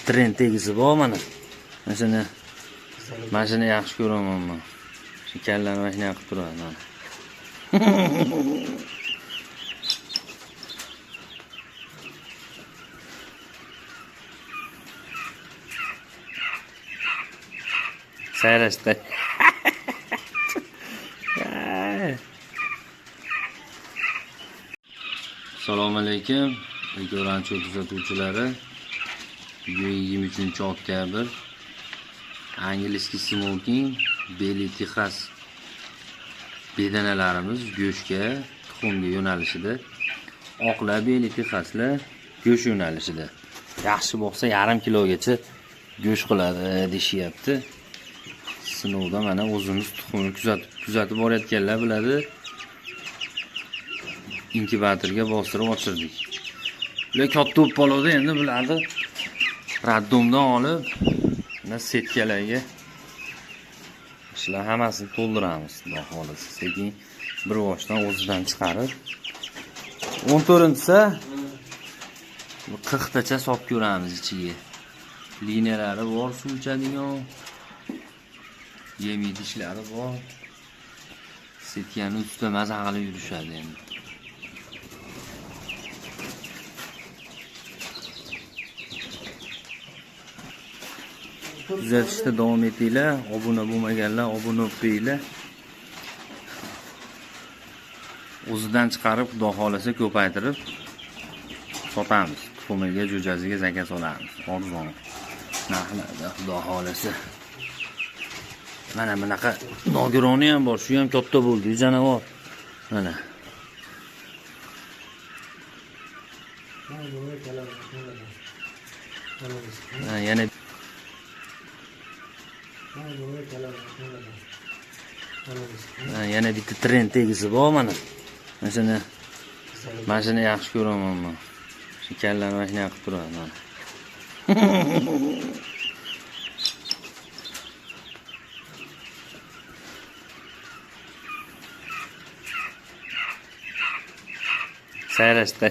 trend tegisi bor mana. Mana shuni yaxshi ko'raman men. Shu kallani mana shunday qilib turadi mana. Sayrashda. Assalomu alaykum, Ekorancho kuzatuvchilari. Bugun 23-oktyabr. Angliski smoking, Beli Texas bedanalarimiz go'shtga, tuxumga yo'nalishida. Oqlar Beli Texaslar go'sht yo'nalishida. Yaxshi boqsa 0.5 kilogacha go'sht qiladi deyishyapti. Sinovda mana o'zimiz tuxumni kuzatib borayotganlar biladi. Inkubatorga bostirib ochirdik. Ular katta bo'lib qoladi endi bularni raddomdan olib mana setkalarga shular hammasini to'ldiramiz, xudo xolasa. Sekin bir boshdan o'zidan chiqarib 14-chisa 40 tacha solib ko'ramiz ichiga. Liniyalari bor, suv ichadigan, yem yedishlari bor. Setkani ustida maza qilib yurishadi endi. Kuzatishda davom etinglar, obuna bo'lmaganlar obuna bo'linglar. O'zidan chiqarib, xudo xolasa ko'paytirib sotamiz. Tuxumiga, jo'jasiga zakaz olamiz. Arzon narxlarda xudo xolasa. Mana bunaqa nogironi ham bor, shu ham katta bo'ldi, janavor. Mana. Yana yana bitta trend tegisi bor mana. Mana shuni yaxshi ko'raman men. Shu kallani mana shunday qilib turadi mana. Sayrashda.